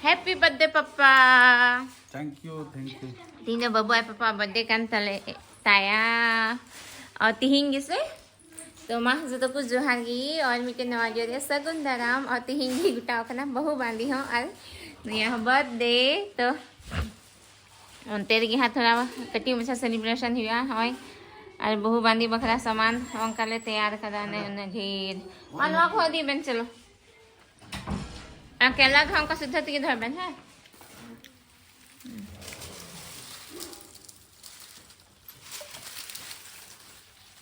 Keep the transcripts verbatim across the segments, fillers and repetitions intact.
Happy birthday, Papa. Thank you, thank you. ᱛᱤᱦᱤᱧ ᱫᱚ ᱵᱟᱹᱵᱩ ᱟᱡ ᱯᱟᱯᱟ ᱵᱟᱨᱛᱷᱰᱮ ᱠᱟᱱ ᱛᱟᱞᱮ ᱛᱟᱭᱟ᱾ ᱟᱨ ᱛᱤᱦᱤᱧ ᱜᱮᱥᱮ? ᱛᱚ ᱢᱟ, ᱡᱚᱛᱚ ᱠᱚ ᱡᱚᱦᱟᱨ ᱜᱮ, ᱟᱨ ᱢᱤᱫᱴᱮᱱ ᱱᱟᱣᱟ ᱡᱚ ᱨᱮ ᱥᱟᱹᱜᱩᱱ ᱫᱟᱨᱟᱢ᱾ ᱟᱨ ᱛᱤᱦᱤᱧ ᱜᱮ ᱜᱚᱴᱟᱣ ᱠᱟᱱᱟ ᱵᱟᱹᱦᱩ ᱵᱟᱸᱫᱮ ᱦᱚᱸ, ᱟᱨ ᱱᱩᱭᱟᱜ ᱦᱚᱸ ᱵᱟᱨᱛᱷᱰᱮ᱾ ᱛᱚ ᱚᱱᱛᱮ ᱨᱮᱜᱮ ᱦᱟᱸᱜ ᱛᱷᱚᱲᱟ ᱠᱟᱹᱴᱤᱡ ᱢᱟᱪᱷᱟ ᱥᱮᱞᱤᱵᱨᱮᱥᱚᱱ ᱦᱩᱭᱩᱜᱼᱟ᱾ ᱦᱳᱭ, ᱟᱨ ᱵᱟᱹᱦᱩ ᱵᱟᱸᱫᱮ ᱵᱟᱠᱷᱨᱟ ᱥᱟᱢᱟᱱ ᱚᱱᱠᱟ ᱞᱮ ᱛᱮᱭᱟᱨ ᱠᱟᱫᱟ, ᱚᱱᱮ ᱩᱱᱟᱹᱜ ᱰᱷᱮᱨ᱾ ᱢᱟ, ᱱᱚᱣᱟ ᱠᱚᱦᱚᱸ ᱤᱫᱤ ᱵᱮᱱ, ᱪᱚᱞᱚ᱾ ᱟᱨ ᱠᱮᱞᱟ ᱠᱚᱦᱚᱸ ᱚᱱᱠᱟ ᱥᱤᱫᱷᱟᱹ ᱛᱮᱜᱮ ᱫᱚᱦᱚᱭ ᱵᱮᱱ, ᱦᱮᱸ?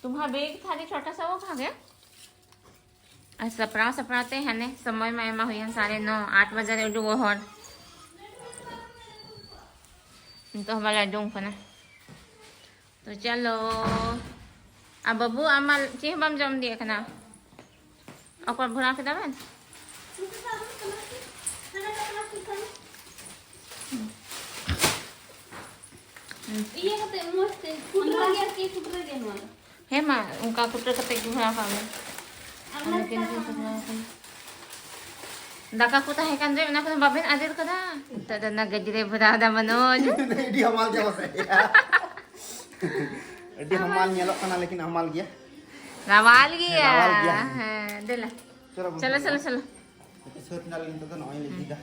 तुम्हारा बैग था छोटा सा, वो कहाँ गया? ᱟᱨ ᱥᱟᱯᱲᱟᱣ ᱥᱟᱯᱲᱟᱣ ᱛᱮ ᱦᱟᱱᱮ ᱥᱚᱢᱚᱭ ᱢᱟ ᱟᱭᱢᱟ ᱦᱩᱭᱮᱱ, ᱥᱟᱲᱮ ᱱᱚ, ᱟᱴ ᱵᱟᱡᱮ ᱨᱮ ᱩᱰᱩᱠᱚᱜ ᱦᱚᱲ᱾ ᱱᱤᱛᱚᱜ ᱦᱚᱸ ᱵᱟᱞᱮ ᱩᱰᱩᱝ ᱠᱟᱱᱟ᱾ ᱛᱚ ᱪᱚᱞᱚ᱾ ᱟᱨ ᱵᱟᱹᱵᱩ, ᱟᱢ ᱢᱟ ᱪᱮᱫ ᱦᱚᱸ ᱵᱟᱢ ᱡᱚᱢ ᱤᱫᱤᱭᱮᱫ ᱠᱟᱱᱟ᱾ ᱚᱠᱚᱭ ᱵᱷᱚᱨᱟᱣ ᱠᱮᱫᱟ ᱵᱮᱱ? ᱤᱭᱟᱹ ᱠᱟᱛᱮ ᱢᱚᱡᱽ ᱛᱮ ᱠᱩᱴᱨᱟᱹ ᱜᱮ ᱟᱨᱠᱤ, ᱠᱩᱴᱨᱟᱹ ᱜᱮ ᱱᱚᱣᱟ ᱫᱚ᱾ ᱦᱮᱸ ᱢᱟ, ᱚᱱᱠᱟ ᱠᱩᱴᱨᱟᱹ ᱠᱟᱛᱮ ᱜᱮ ᱵᱷᱚᱨᱟᱣ ᱠᱟᱜ ᱢᱮ᱾ ᱟᱨ ᱚᱱᱟ ᱟᱫᱚ ᱛᱤᱱ ᱫᱤᱱ ᱠᱚ ᱵᱷᱚᱨᱟᱣ ᱠᱟᱱᱟ? ᱫᱟᱠᱟ ᱠᱚ ᱛᱟᱦᱮᱸ ᱠᱟᱱ ᱨᱮ, ᱚᱱᱟ ᱠᱚᱫᱚ ᱵᱟᱵᱮᱱ ᱟᱫᱮᱨ ᱠᱟᱫᱟ? ᱱᱤᱛᱚᱜ ᱫᱚ ᱚᱱᱟ ᱜᱟᱹᱰᱤ ᱨᱮ ᱵᱷᱚᱨᱟᱣ ᱫᱟ ᱢᱚᱱᱳᱡᱽ᱾ ᱟᱹᱰᱤ ᱦᱟᱢᱟᱞ ᱜᱮᱭᱟ ᱯᱟᱥᱮ᱾ ᱟᱹᱰᱤ ᱦᱟᱢᱟᱞ ᱧᱮᱞᱚᱜ ᱠᱟᱱᱟ, ᱞᱮᱠᱤᱱ ᱦᱟᱢᱟᱞ ᱜᱮᱭᱟ᱾ ᱨᱟᱣᱟᱞ ᱜᱮᱭᱟ᱾ ᱨᱟᱣᱟᱞ ᱜᱮᱭᱟ᱾ ᱦᱮᱸ, ᱫᱮᱞᱟ᱾ ᱪᱚᱞᱚ ᱵᱚᱱ ᱪᱚᱞᱚ, ᱪᱟᱞᱟᱜᱼᱟ᱾ ᱪᱚᱞᱚ, ᱪᱚᱞᱚ᱾ ᱱᱤᱛᱚᱜ ᱥᱟᱹᱛ ᱮᱱᱟᱞᱮ, ᱱᱤᱛᱚᱜ ᱫᱚ ᱱᱚᱜᱼᱚᱭ ᱞᱮ ᱤᱫᱤᱭᱮᱫᱟ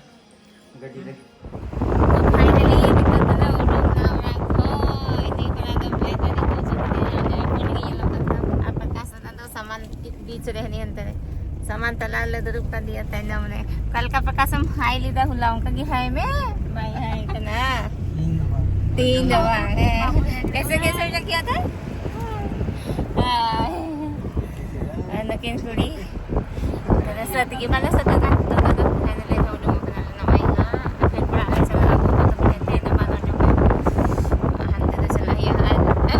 ᱜᱟᱹᱰᱤ ᱨᱮ᱾ ᱛᱚ finally ᱱᱤᱛᱚᱜ ᱫᱚᱞᱮ ᱩᱰᱩᱠ ᱮᱱᱟ ᱚᱲᱟᱜ ᱠᱷᱚᱱ᱾ ᱤᱫᱤ ᱵᱟᱲᱟ ᱫᱚ ᱵᱚᱞᱮ ᱫᱚ ᱱᱤᱛᱚᱜ ᱪᱮᱫ ᱠᱚ ᱞᱟᱹᱭᱟ, ᱚᱸᱰᱮ ᱯᱷᱳᱱ ᱜᱮ ᱧᱮᱞᱚᱜ ᱠᱟᱱ ᱛᱟᱢ᱾ ᱟᱨ ᱯᱨᱚᱠᱟᱥ ᱚᱱᱟ ᱫᱚ ᱥᱟᱢᱟᱱ ᱵᱤᱪ ᱨᱮ ᱦᱟᱹᱱᱤ ᱦᱟᱱᱛᱮ ᱨᱮ᱾ ᱥᱟᱢᱟᱱ ᱛᱟᱞᱟ ᱨᱮᱞᱮ ᱫᱩᱲᱩᱵ ᱠᱟᱫᱮᱭᱟ ᱛᱟᱭᱱᱚᱢ ᱨᱮ᱾ ᱚᱠᱟ ᱞᱮᱠᱟ ᱯᱨᱚᱠᱟᱥ ᱮᱢ ᱦᱟᱭ ᱞᱮᱫᱟ ᱦᱚᱞᱟ, ᱚᱱᱠᱟ ᱜᱮ ᱦᱟᱭ ᱢᱮ᱾ ᱵᱟᱭ ᱦᱟᱭ ᱠᱟᱱᱟ᱾ ᱛᱤᱦᱤᱧ ᱫᱚ ᱵᱟᱝ᱾ ᱛᱤᱦᱤᱧ ᱫᱚ ᱵᱟᱝ, ᱦᱮᱸ᱾ कैसे, कैसे लग गया था? ᱦᱟᱭ᱾ ᱟᱨ ᱱᱩᱠᱤᱱ ᱠᱩᱲᱤ᱾ ᱛᱚᱵᱮ ᱥᱟᱹᱛ ᱜᱮ ᱵᱟᱞᱮ ᱥᱟᱹᱛ ᱟᱠᱟᱱ, ᱱᱤᱛᱚᱜ ᱫᱚ ᱟᱫᱚ finally ᱞᱮ ᱩᱰᱩᱝ ᱟᱠᱟᱱᱟ᱾ ᱱᱚᱜᱼᱚᱭ ᱦᱟᱸᱜ ᱯᱷᱤᱨ ᱚᱲᱟᱜ ᱞᱮ ᱪᱟᱞᱟᱜᱼᱟ, ᱟᱵᱚ ᱫᱚ ᱛᱚᱵᱮ ᱛᱮᱦᱮᱧ ᱫᱚ ᱵᱟᱞᱮ ᱩᱰᱩᱝ ᱠᱟᱱᱟ᱾ ᱦᱟᱱᱛᱮ ᱫᱚ ᱪᱟᱞᱟᱜ ᱦᱩᱭᱩᱜᱼᱟ᱾ ᱟᱨ, ᱟᱨ,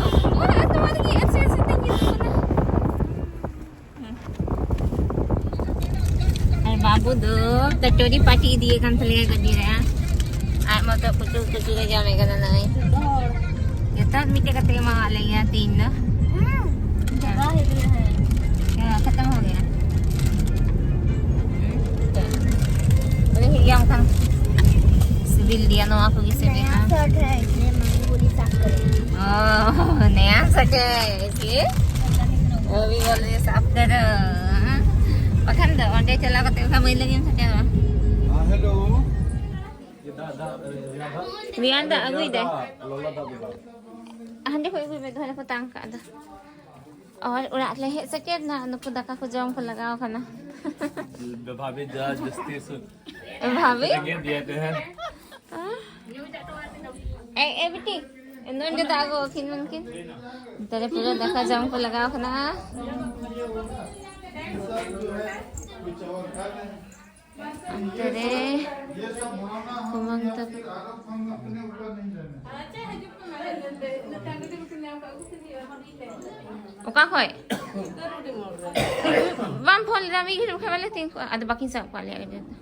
ᱟᱨ ᱱᱚᱣᱟ ᱨᱮᱜᱮ ᱮᱠᱥᱮᱞ ᱥᱮ ᱛᱤᱧ ᱧᱩᱨᱩᱜ ᱠᱟᱱᱟ᱾ ᱟᱨ ᱵᱟᱹᱵᱩ ᱫᱚ ᱠᱟᱪᱚᱨᱤ ᱯᱟᱹᱴᱤ ᱤᱫᱤᱭᱮ ᱠᱟᱱ ᱛᱟᱞᱮᱭᱟ ᱜᱟᱹᱰᱤ ᱨᱮ᱾ ᱟᱡ ᱢᱚᱛᱚ ᱠᱩᱪᱩ ᱠᱩᱪᱩ ᱨᱮ ᱡᱚᱢᱮ ᱠᱟᱱᱟ ᱱᱚᱜᱼᱚᱭ᱾ ᱡᱚᱛᱚ ᱦᱚᱲ ᱢᱤᱫᱴᱮᱡ ᱠᱟᱛᱮ ᱮᱢᱟᱣᱟᱫ ᱞᱮᱭᱟ ᱛᱤᱦᱤᱧ ᱫᱚ᱾ ᱦᱮᱸ, ᱡᱟᱜᱟ ᱦᱮᱡ ᱞᱮᱱᱟ, ᱦᱮᱸ᱾ ᱦᱮᱸ, ᱠᱷᱟᱛᱟᱢ ᱦᱳ ᱜᱮᱭᱟ᱾ ᱦᱩᱸ, ᱴᱷᱤᱠ ᱦᱮ᱾ ᱵᱚᱞᱮ ᱦᱮᱡ ᱜᱮᱭᱟ ᱚᱱᱠᱟ᱾ बिल दिया, ᱱᱚᱣᱟ ᱠᱚᱜᱮ ᱥᱮ ᱱᱟᱭᱟ ᱢᱮᱱᱟᱜᱼᱟ? शर्ट है, इसलिए मम्मी बोली साफ करो। ᱳ, ᱱᱟᱭᱟ ᱥᱟᱴ ᱦᱟᱭ, ᱤᱥᱞᱤᱭᱮ ᱟᱵᱷᱤ ᱵᱚᱞᱮ ᱥᱟᱯ ᱠᱟᱨᱳ᱾ ᱵᱟᱠᱷᱟᱱ ᱫᱚ ᱚᱸᱰᱮ ᱪᱟᱞᱟᱣ ᱠᱟᱛᱮ ᱚᱱᱠᱟ ᱢᱟᱹᱭᱞᱟᱹ ᱜᱮᱢ ᱥᱟᱴᱮᱣᱟ᱾ ᱦᱮᱸ, ᱦᱮᱞᱳ᱾ ᱨᱮᱭᱟᱱ ᱫᱟᱜ ᱟᱹᱜᱩᱭ ᱫᱟᱭ᱾ ᱞᱚᱞᱚ ᱫᱟᱜ ᱫᱚ ᱵᱟᱝ᱾ ᱦᱟᱸᱰᱮ ᱠᱷᱚᱡ ᱟᱹᱜᱩᱭ ᱢᱮ, ᱫᱚᱦᱚ ᱨᱮᱠᱚ ᱛᱟᱝ ᱠᱟᱜ ᱫᱚ᱾ ᱟᱨ ᱚᱲᱟᱜ ᱞᱮ ᱦᱮᱡ ᱥᱮᱴᱮᱨ ᱱᱟ, ᱱᱩᱠᱩ ᱫᱟᱠᱟ ᱠᱚ ᱡᱚᱢ ᱠᱚ ᱞᱟᱜᱟᱣ ᱠᱟᱱᱟ᱾ ᱵᱷᱟᱵᱤ ᱡᱟ ᱡᱟᱹᱥᱛᱤ ᱥᱩ- ᱵᱷᱟᱵᱤ? ᱨᱮᱸᱜᱮᱡ ᱫᱤᱭᱟ ᱛᱮ ᱦᱮᱸ᱾ ᱮ, ᱮ ᱵᱤᱴᱤ, ᱱᱚᱰᱮ ᱫᱚ ᱟᱜᱚ ᱠᱤᱱ ᱢᱮᱱᱠᱤᱱ᱾ ᱱᱚᱛᱮ ᱨᱮ ᱯᱩᱨᱟᱹ ᱫᱟᱠᱟ ᱡᱚᱢ ᱠᱚ ᱞᱟᱜᱟᱣ ᱠᱟᱱᱟ᱾ ᱚᱱᱛᱮ ᱨᱮ ᱠᱩᱢᱟᱹᱝ ᱛᱟᱠᱚ᱾ ᱚᱠᱟ ᱠᱷᱚᱡ? ᱵᱟᱢ ᱯᱷᱳᱱ ᱞᱮᱫᱟ ᱢᱤᱫ ᱜᱷᱟᱹᱲᱤᱡ ᱵᱟᱠᱷᱟᱡ ᱵᱟᱞᱮ ᱛᱤᱸᱜᱩ ᱠᱚᱜᱼᱟ᱾ ᱟᱫᱚ ᱵᱟᱹᱠᱤᱱ ᱥᱟᱵ ᱠᱚᱣᱟ ᱟᱞᱮᱭᱟᱜ ᱜᱟᱹᱰᱤ ᱨᱮᱫᱚ᱾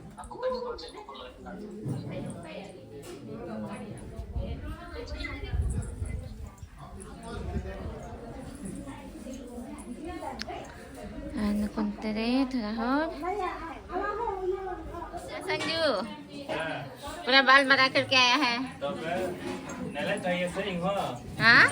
ᱟᱨ ᱱᱩᱠᱩ ᱱᱚᱛᱮ ᱨᱮ ᱛᱷᱚᱲᱟ ᱦᱚᱲ᱾ संजू, पूरा बाल बड़ा करके आया है। ᱛᱚᱵᱮ ᱱᱮᱞᱮ ᱪᱟᱦᱤᱭᱮ ᱥᱮ ᱤᱧ ᱦᱚᱸ᱾ हाँ?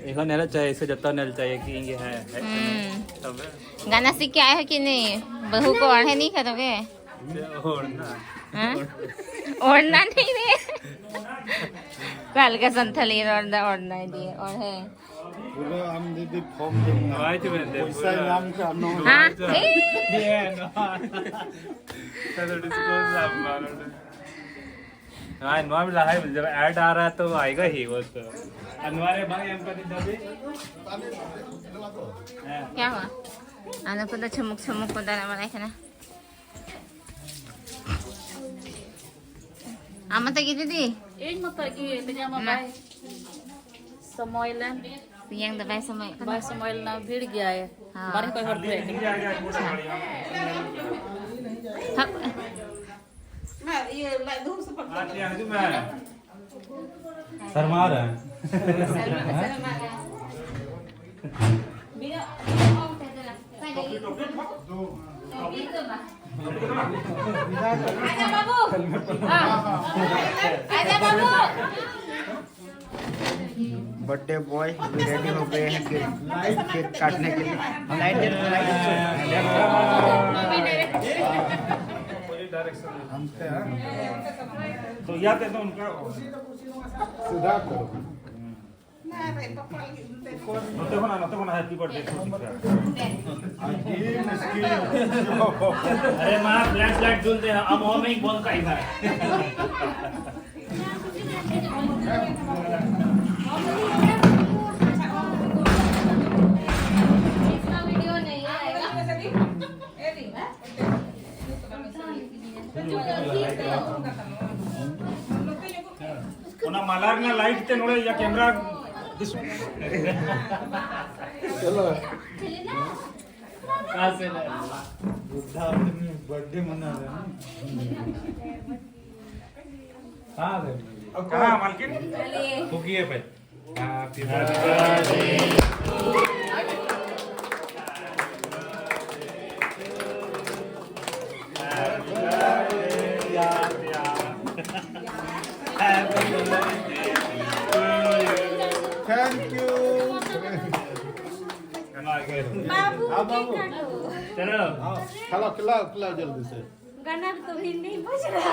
ᱤᱧ ᱦᱚᱸ ᱧᱮᱞ ᱪᱟᱦᱤᱭᱮ ᱥᱮ, ᱡᱚᱛᱚ ᱧᱮᱞ ᱪᱟᱦᱤᱭᱮ ᱠᱤ ᱤᱧ ᱜᱮ ᱦᱮᱸ, ᱦᱮᱡ ᱠᱟᱹᱱᱟᱹᱧ᱾ ᱦᱩᱸ᱾ ᱛᱚᱵᱮ? गाना सीख के आए हो कि नहीं? बहू को ओढ़े नहीं करोगे? ᱪᱮᱫ ᱳᱲᱱᱟ? हाँ? ओढ़ना नहीं रे। ᱚᱠᱟ ᱞᱮᱠᱟ ᱥᱟᱱᱛᱷᱟᱞᱤ ᱨᱚᱲ ᱫᱟ, ᱳᱲᱱᱟ ᱫᱤᱭᱮ, ᱳᱲᱦᱮ। ᱯᱩᱨᱟᱹ ᱟᱢ ᱡᱩᱫᱤ ᱯᱷᱚᱨᱢ ᱛᱮᱢ ᱧᱟᱢ, ᱱᱚᱣᱟ ᱪᱮᱫ ᱢᱮᱱᱛᱮ? ᱯᱚᱭᱥᱟ ᱯᱩᱨᱟᱹ ᱧᱟᱢ ᱠᱟᱜ ᱱᱚᱣᱟ᱾ ᱦᱮᱸ? ᱦᱮᱸ, ᱱᱚᱣᱟ᱾ ᱟᱫᱚ ᱰᱤᱥᱠᱟᱣᱩᱱᱴ ᱧᱟᱢ ᱢᱟ ᱱᱚᱰᱮ᱾ ᱦᱮᱸ, ᱱᱚᱣᱟ ᱵᱤ ᱞᱟᱦᱟᱭ ᱢᱮ, ᱡᱟᱵ ᱮᱰ ᱟ ᱨᱟᱦᱟ ᱛᱚ ᱟᱭᱮᱜᱟ ᱦᱤ ᱣᱚ ᱛᱚ᱾ ᱟᱨ ᱱᱚᱣᱟ ᱨᱮ ᱵᱟᱝ ᱮᱢ ᱠᱟᱛᱮ ᱫᱟᱵᱤ? ᱦᱮᱸ᱾ क्या हुआ? ᱟᱨ ᱱᱩᱠᱩ ᱫᱚ ᱪᱷᱩᱢᱩᱠ ᱪᱷᱩᱢᱩᱠ ᱠᱚ ᱫᱟᱬᱟ ᱵᱟᱲᱟᱭ ᱠᱟᱱᱟ᱾ ᱟᱢ ᱢᱚᱛᱚ ᱜᱮ ᱫᱤᱫᱤ? ᱤᱧ ᱢᱚᱛᱚ ᱜᱮ, ᱛᱮᱦᱮᱧ ᱢᱟ ᱢᱟ᱾ ᱵᱟᱭ ᱥᱚᱢᱚᱭ ᱞᱮᱱ᱾ ᱛᱮᱦᱮᱧ ᱫᱚ ᱵᱟᱭ ᱥᱚᱢᱚᱭᱚᱜ ᱠᱟᱱᱟ᱾ ᱵᱟᱭ ᱥᱚᱢᱚᱭ ᱞᱮᱱᱟ, ᱵᱷᱤᱲ ᱜᱮᱭᱟᱭ᱾ ᱦᱮᱸ᱾ ᱵᱟᱨᱦᱮ ᱠᱷᱚᱡ ᱦᱚᱲ ᱠᱚ ᱦᱮᱡ ᱠᱟᱱᱟ᱾ ᱟᱪᱪᱷᱟ᱾ ᱦᱟᱯ᱾ ᱚᱱᱟ ᱤᱭᱟᱹ ᱞᱟᱡ ᱫᱩᱞ ᱥᱟᱯᱷᱟ ᱠᱟᱛᱮ᱾ ᱟᱨ ᱛᱮᱭᱟᱝ ᱦᱤᱡᱩᱜ ᱢᱮ᱾ ᱥᱟᱨᱢᱟ ᱨᱮ᱾ ᱥᱟᱨᱢᱟ, ᱥᱟᱨᱢᱟ ᱨᱮ᱾ ᱱᱤᱭᱟᱹ, ᱱᱤᱭᱟᱹ ᱦᱚᱸ ᱚᱱᱛᱮ ᱫᱚ ᱞᱟᱜᱟᱜ ᱠᱟᱱᱟ᱾ आजा बाबू। हाँ। आजा बाबू। बर्थडे बॉय भी रेडी हो गए हैं केक, केक काटने के लिए। लाइट दे, लाइट दे। तो याद है तो उनका सीधा करो। ᱱᱚᱛᱮ ᱠᱷᱚᱱᱟᱜ, ᱱᱚᱛᱮ ᱠᱷᱚᱱᱟᱜ ᱦᱮᱯᱤ ᱵᱟᱨᱛᱷᱰᱮ ᱴᱩ ᱴᱤᱪᱟᱨ᱾ अरे माँ, फ्लैश लाइट जलते हैं, अब हम ही बंद का इधर। इसका वीडियो नहीं आएगा। ᱚᱱᱟ ᱢᱟᱞᱟ ᱨᱮᱱᱟᱜ ᱞᱟᱭᱤᱴ ᱛᱮ ᱱᱚᱰᱮ ᱭᱟ ᱠᱮᱢᱨᱟ ᱫᱤᱥ- ᱪᱚᱞᱚ᱾ ᱵᱩᱫᱽᱫᱷᱟ ᱟᱯᱱᱤ ᱵᱟᱨᱛᱷᱰᱮ ᱢᱟᱱᱟ ᱨᱮ ᱦᱮᱸ ᱨᱮ ᱠᱟᱦᱟᱸ ᱢᱟᱞᱠᱤᱱ? ᱯᱷᱩᱠᱤᱭᱮ ᱯᱮ᱾ Happy birthday. Thank you. बाबू, हाँ, बाबू। केक काटो। चलो। हाँ, खिलाओ, खिलाओ, खिलाओ जल्दी से। गाना तो भी नहीं बज रहा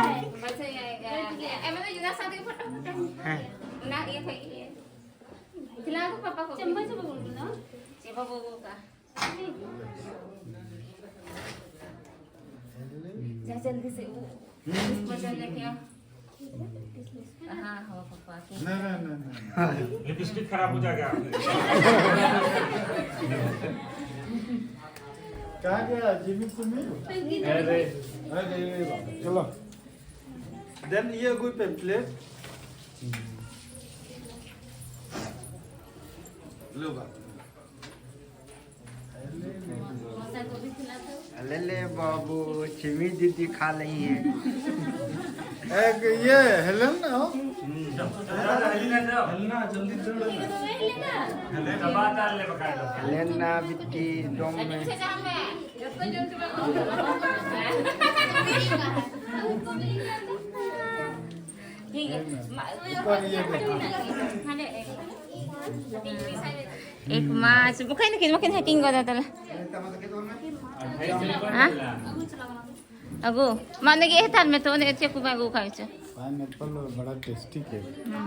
है। बस ये, ये, ये, ये, मतलब, युवराज साहब की फोटो, फोटो। हाँ। ना, ये भाई, ये। खिला दो पापा को। चम्मच में बोल दो ना। ये बाबू का। जा जल्दी से वो। इसको चल लेके आओ। हाँ, हो पापा के। नहीं, नहीं, नहीं, नहीं। लिपस्टिक खराब हो जाएगा। कहाँ गया जिमी सुमी? अरे। अरे, चलो। देन ये कोई पेम्पलेट। लो बा। ले ले बाबू, छिमी दीदी खा रही है। एक ये हेलन ना हो? ᱦᱮᱞᱱᱟ ᱵᱤᱴᱤ ᱰᱚᱢ ᱢᱮ᱾ ᱮᱠ ᱢᱟ ᱵᱟᱠᱷᱟᱡ ᱱᱩᱠᱤᱱ ᱢᱟᱠᱤᱱ ᱦᱟᱹᱴᱤᱧ ᱜᱚᱫᱟ ᱛᱟᱦᱞᱮ᱾ ᱦᱮᱸ? ᱟᱹᱜᱩ ᱢᱟ ᱚᱱᱮ ᱜᱮ ᱦᱟᱛᱟᱣ ᱢᱮ ᱛᱚ, ᱚᱱᱮ ᱪᱮᱫ ᱠᱚ ᱵᱟᱭ ᱟᱹᱜᱩ ᱠᱟᱜ ᱪᱚ᱾ Pineapple ᱵᱟᱲᱟ tasty cake᱾ ᱦᱩᱸ᱾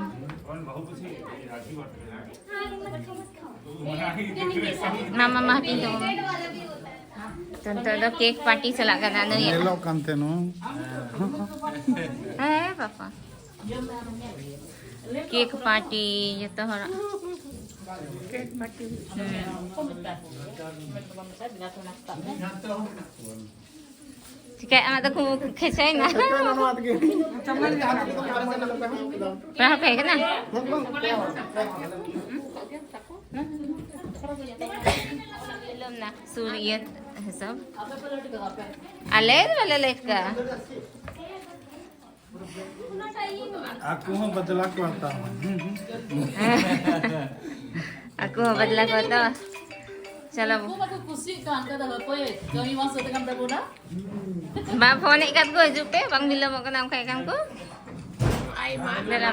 ᱢᱟ, ᱢᱟ, ᱢᱟ, ᱦᱟᱹᱴᱤᱧ ᱛᱟᱵᱚᱱ ᱢᱮ᱾ ᱛᱚ, ᱱᱤᱛᱚᱜ ᱫᱚ cake party ᱪᱟᱞᱟᱜ ᱠᱟᱱᱟ ᱱᱩᱭᱟᱜ᱾ ᱧᱮᱞᱚᱜ ᱠᱟᱱ ᱛᱟᱦᱮᱱ ᱱᱚᱣᱟ᱾ ᱦᱮᱸ, ᱯᱟᱯᱟ᱾ Cake party ᱡᱚᱛᱚ ᱦᱚᱲᱟᱜ᱾ Cake party᱾ ᱦᱩᱸ᱾ ᱪᱤᱠᱟᱹᱭ ᱟᱢᱟᱜ ᱫᱚ ᱠᱷᱩᱵ ᱠᱷᱮᱪᱟᱭᱮᱱᱟ? ᱯᱮᱲᱟ ᱦᱚᱲ ᱯᱮ ᱦᱮᱡ ᱠᱟᱱᱟ? ᱵᱤᱞᱚᱢ ᱱᱟ, ᱥᱩᱨ ᱤᱭᱟᱹ ᱦᱤᱥᱟᱹᱵ᱾ ᱟᱞᱮ ᱫᱚ ᱵᱟᱞᱮ ᱞᱮᱴ ᱠᱟᱜᱼᱟ᱾ ᱟᱠᱚ ᱦᱚᱸ ᱵᱟᱫᱞᱟ ᱠᱚ ᱦᱟᱛᱟᱣᱟ᱾ ᱟᱠᱚ ᱦᱚᱸ ᱵᱟᱫᱞᱟ ᱠᱚ ᱦᱟᱛᱟᱣᱟ᱾ ᱪᱚᱞᱚ᱾ ᱩᱱᱠᱩ ᱢᱟᱠᱚ ᱠᱩᱥᱤᱜ ᱠᱟᱱ, ᱚᱱᱠᱟ ᱫᱚ ᱦᱟᱯᱳᱭ, ᱠᱟᱹᱢᱤ ᱵᱟᱝ ᱥᱟᱹᱛ ᱟᱠᱟᱱ ᱛᱟᱵᱚᱱᱟ᱾ ᱵᱟ, ᱯᱷᱳᱱᱮᱫ ᱠᱟᱱ ᱠᱚ, ᱦᱤᱡᱩᱜ ᱯᱮ, ᱵᱟᱝ ᱵᱤᱞᱚᱢᱚᱜ ᱠᱟᱱᱟ, ᱚᱱᱠᱟᱭᱮᱫ ᱠᱟᱱ ᱠᱚ᱾ ᱫᱮᱞᱟ᱾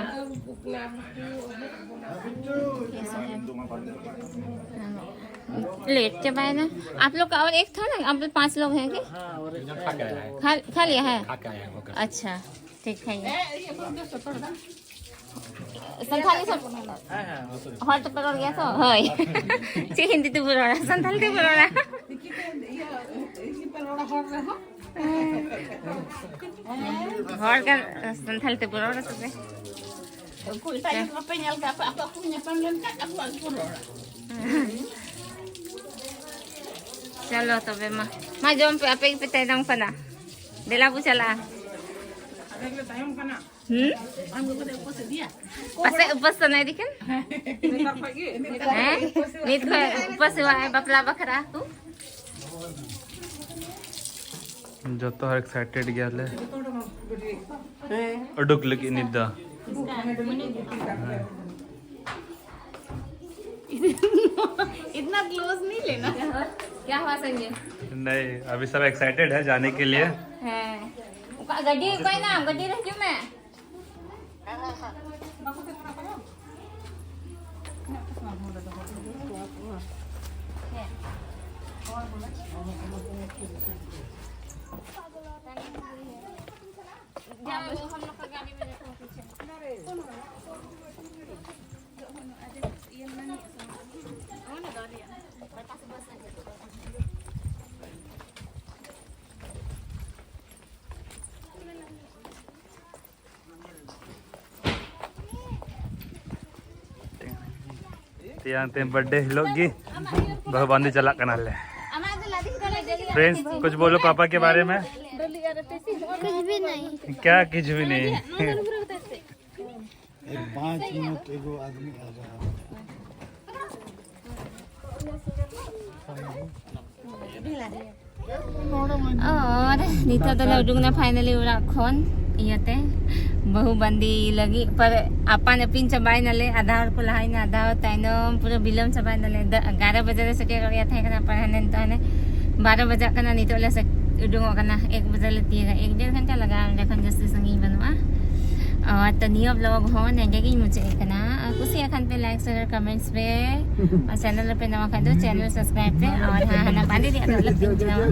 लेट ᱪᱟᱵᱟᱭᱮᱱᱟ। आप लोग का और एक था ना, आप लोग पांच लोग हैं क्या? खा के आया है। खा, खा लिया है? खा के आया है, ओके। अच्छा, ठीक है। ᱥᱟᱱᱛᱷᱟᱞᱤ ᱥᱟᱵ ᱦᱚᱲ ᱛᱮᱯᱮ ᱨᱚᱲ ᱜᱮᱭᱟ ᱛᱚ? ᱦᱳᱭ᱾ ᱪᱮᱫ ᱦᱤᱱᱫᱤ ᱛᱮᱵᱚ ᱨᱚᱲᱟ? ᱥᱟᱱᱛᱷᱟᱞᱤ ᱛᱮᱵᱚ ᱨᱚᱲᱟ᱾ ᱦᱚᱲ ᱠᱟᱱ ᱥᱟᱱᱛᱷᱟᱞᱤ ᱛᱮᱵᱚ ᱨᱚᱲᱟ ᱛᱚᱵᱮ᱾ ᱩᱱᱠᱩ ᱮᱴᱟᱜ ᱡᱟᱹᱛ ᱵᱟᱯᱮ ᱧᱮᱞ ᱠᱟᱜ ᱠᱚᱣᱟ, ᱟᱠᱚ ᱟᱠᱚ ᱧᱟᱯᱟᱢ ᱞᱮᱱᱠᱷᱟᱱ ᱟᱠᱚᱣᱟᱜ ᱜᱮᱠᱚ ᱨᱚᱲᱟ᱾ ᱪᱚᱞᱚ ᱛᱚᱵᱮ ᱢᱟ, ᱢᱟ ᱡᱚᱢ ᱯᱮ, ᱟᱯᱮ ᱜᱮᱯᱮ ᱛᱟᱭᱱᱚᱢ ᱠᱟᱱᱟ᱾ ᱫᱮᱞᱟ ᱵᱚ ᱪᱟᱞᱟᱜᱼᱟ᱾ ᱟᱞᱮ ᱜᱮᱞᱮ ᱛᱟᱭᱚᱢ ᱠᱟᱱᱟ᱾ ᱦᱩᱸ? ᱟᱢ ᱜᱮ ᱵᱚᱞᱮ ᱩᱯᱟᱹᱥ ᱤᱫᱤᱭᱟ? ᱯᱟᱥᱮᱡ ᱩᱯᱟᱹᱥ ᱥᱟᱱᱟᱭᱮᱫᱤ ᱠᱟᱱ? ᱱᱮᱛᱟᱨ ᱠᱷᱚᱡ ᱜᱮ, ᱱᱮᱛᱟᱨ ᱦᱮᱸ? ᱠᱷᱚᱡ ᱜᱮ ᱩᱯᱟᱹᱥ ᱱᱤᱛ ᱠᱷᱚᱡ ᱩᱯᱟᱹᱥ ᱦᱮᱣᱟ ᱦᱮ ᱵᱟᱯᱞᱟ ᱵᱟᱠᱷᱨᱟ ᱛᱩ᱾ ᱡᱚᱛᱚ ᱦᱚᱲ excited ᱜᱮᱭᱟᱞᱮ᱾ ᱦᱮᱸ᱾ ᱩᱰᱩᱠ ᱞᱟᱹᱜᱤᱫ ᱱᱤᱛ ᱫᱚ᱾ इतना क्लोज नहीं लेना। क्या हुआ संजय? नहीं, अभी सब एक्साइटेड है जाने के लिए। ᱦᱮᱸ, ᱚᱠᱟ ᱜᱟᱹᱰᱤ ᱚᱠᱟᱭᱱᱟ? ᱜᱟᱹᱰᱤ ᱨᱮ ᱦᱤᱡᱩᱜ ᱢᱮ᱾ ᱛᱮᱭᱟᱝ ᱛᱮ ᱵᱟᱨᱛᱷᱰᱮ ᱦᱤᱞᱳᱜ ᱜᱮ ᱵᱟᱹᱦᱩ ᱵᱟᱸᱫᱮ ᱪᱟᱞᱟᱜ ᱠᱟᱱᱟᱞᱮ᱾ फ्रेंड्स, कुछ बोलो पापा के बारे में। कुछ भी नहीं। क्या कुछ भी नहीं? एक पाँच मिनट एगो आदमी आ रहा है। और ᱱᱤᱛᱚᱜ ᱫᱚᱞᱮ ᱩᱰᱩᱠ ᱮᱱᱟ finally ᱚᱲᱟᱜ ᱠᱷᱚᱱ, ᱤᱭᱟᱹᱛᱮ ᱵᱟᱹᱦᱩ ᱵᱟᱸᱫᱮ ᱞᱟᱹᱜᱤᱫ᱾ ᱯᱟᱨ ᱟᱯᱟᱱ ᱟᱹᱯᱤᱱ ᱪᱟᱵᱟᱭᱮᱱᱟᱞᱮ, ᱟᱫᱷᱟ ᱦᱚᱲ ᱠᱚ ᱞᱟᱦᱟᱭᱮᱱᱟ, ᱟᱫᱷᱟ ᱦᱚᱲ ᱛᱟᱭᱱᱚᱢ, ᱯᱩᱨᱟᱹ ᱵᱤᱞᱚᱢ ᱪᱟᱵᱟᱭᱮᱱᱟᱞᱮ᱾ ᱮᱜᱟᱨᱚ ᱵᱟᱡᱮ ᱞᱮ ᱥᱮᱴᱮᱨ ᱠᱚᱜ ᱜᱮᱭᱟ, ᱛᱟᱦᱮᱸ ᱠᱟᱱᱟ ᱯᱟᱨ ᱦᱟᱱᱮ ᱱᱤᱛᱚᱜ ᱦᱟᱱᱮ ᱵᱟᱨᱚ ᱵᱟᱡᱟᱜ ᱠᱟᱱᱟ, ᱱᱤᱛᱚᱜ ᱞᱮ ᱥᱮ- ᱩᱰᱩᱝᱚᱜ ᱠᱟᱱᱟ᱾ ᱮᱠ ᱵᱟᱡᱮ ᱞᱮ ᱛᱤᱭᱟᱹᱜᱟ, ᱮᱠ ᱰᱮᱲ ᱜᱷᱚᱱᱴᱟ ᱞᱟᱜᱟᱜᱼᱟ, ᱚᱸᱰᱮ ᱠᱷᱚᱱ ᱡᱟᱹᱥᱛᱤ ᱥᱟᱺᱜᱤᱧ ᱵᱟᱹᱱᱩᱜᱼᱟ᱾ ᱟᱨ ᱛᱚ ᱱᱤᱭᱟᱹ vlog ᱦᱚᱸ ᱱᱮᱸᱰᱮ ᱜᱤᱧ ᱢᱩᱪᱟᱹᱫ ᱠᱟᱱᱟ᱾ ᱟᱨ ᱠᱩᱥᱤᱭᱟᱜ ᱠᱷᱟᱱ ᱯᱮ like, share, comments ᱯᱮ, ᱟᱨ channel ᱨᱮᱯᱮ ᱱᱟᱣᱟ ᱠᱷᱟᱱ ᱫᱚ channel subscribe ᱯᱮ, ᱟᱨ ᱦᱟᱸ ᱦᱟᱱᱟ ᱵᱟᱸᱫᱮ ᱨᱮᱭᱟᱜ ᱫᱚ ᱟᱞᱚᱯᱮ ᱵᱮᱱᱟᱣᱟ᱾